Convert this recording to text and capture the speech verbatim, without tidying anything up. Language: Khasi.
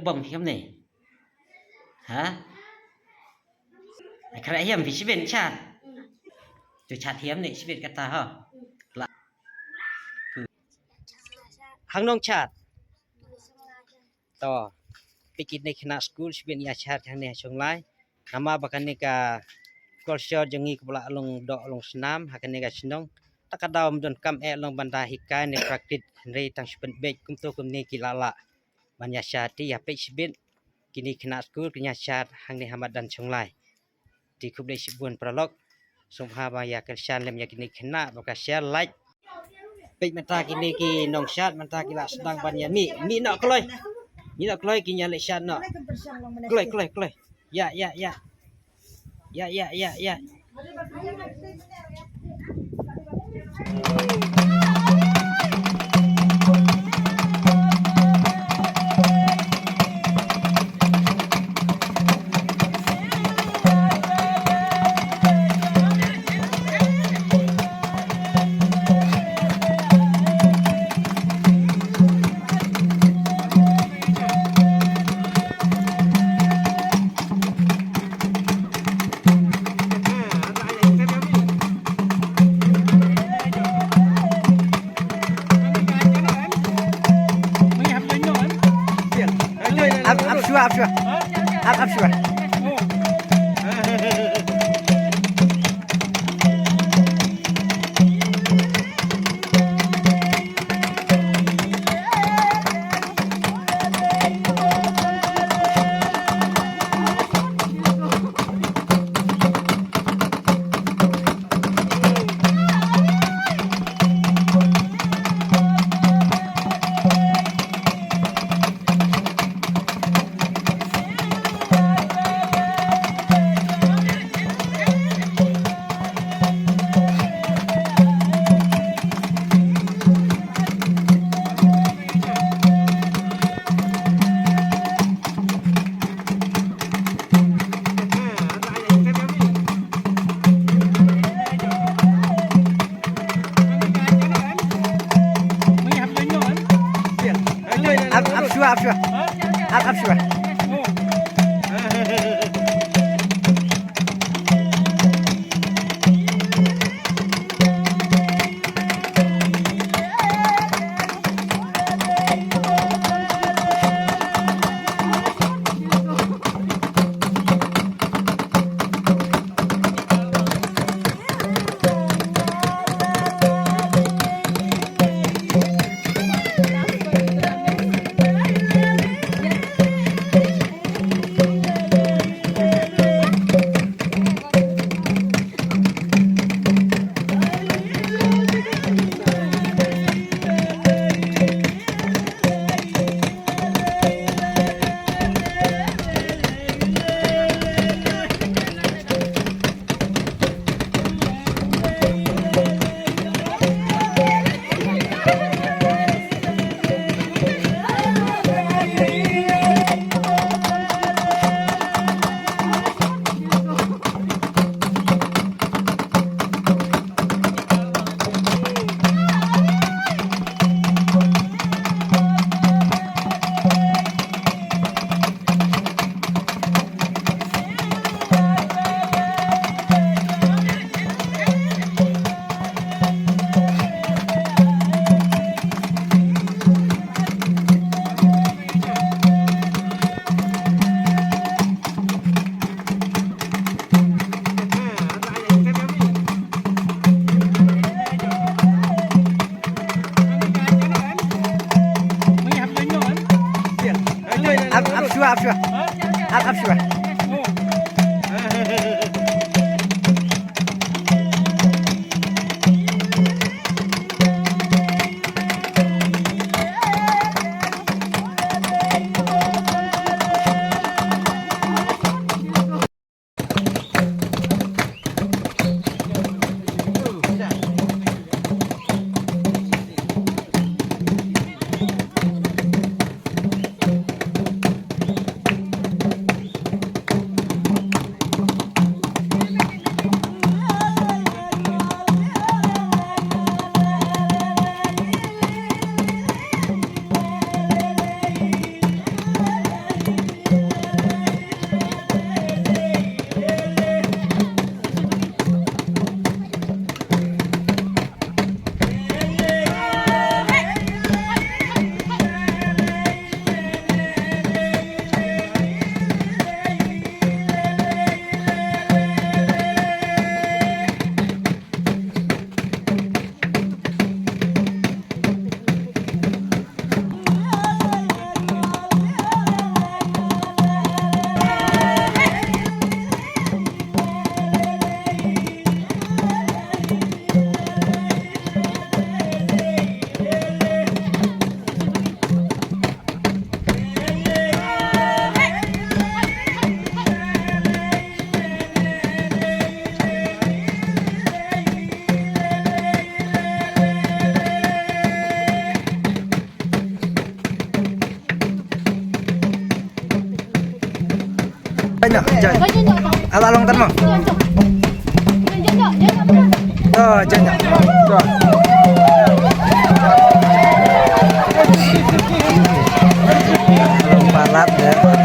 Bong phi kam ne? Ha? Ai kra hiam phi shibit chat. Tu chat hiam ne shibit kata ha. La. Hang nong chat. To. Phi kine khynnah skul shibit ïa chat hangne ha Chonglai. Namar ba kane ka culture jong ngi kaba la long doh long snam ha kane ka shnong. Ta ka daw ym donkam eh long ban da hikai ne practice hynrei tang shu pynbeit kumto kumne ki la lah ban ïa chat. Te ïa peit shibit kine khynnah skul kin ïa chat hangne ha madan Chonglai. Te khublei shibun paralok. Sngewbha ba ïa kyrshan lem ïa kine khynnah ba ka share like. Peit mynta kine ki nongchat mynta ki la sdang ban ïa mih. Mih noh kloi. Mih noh kloi kin ïa leit chat noh. Kloi kloi kloi. Ïa ïa ïa. Ïa ïa ïa ïa. Ap, ap shuwa, ap shuwa. Ap, ap shuwa. Ap, ap shuwa, ap shuwa. Ap, ap shuwa. Ap, ap shuwa, ap shuwa. Ap, ap shuwa. Hala long tan mo. To, jan jan. To. Palat ya.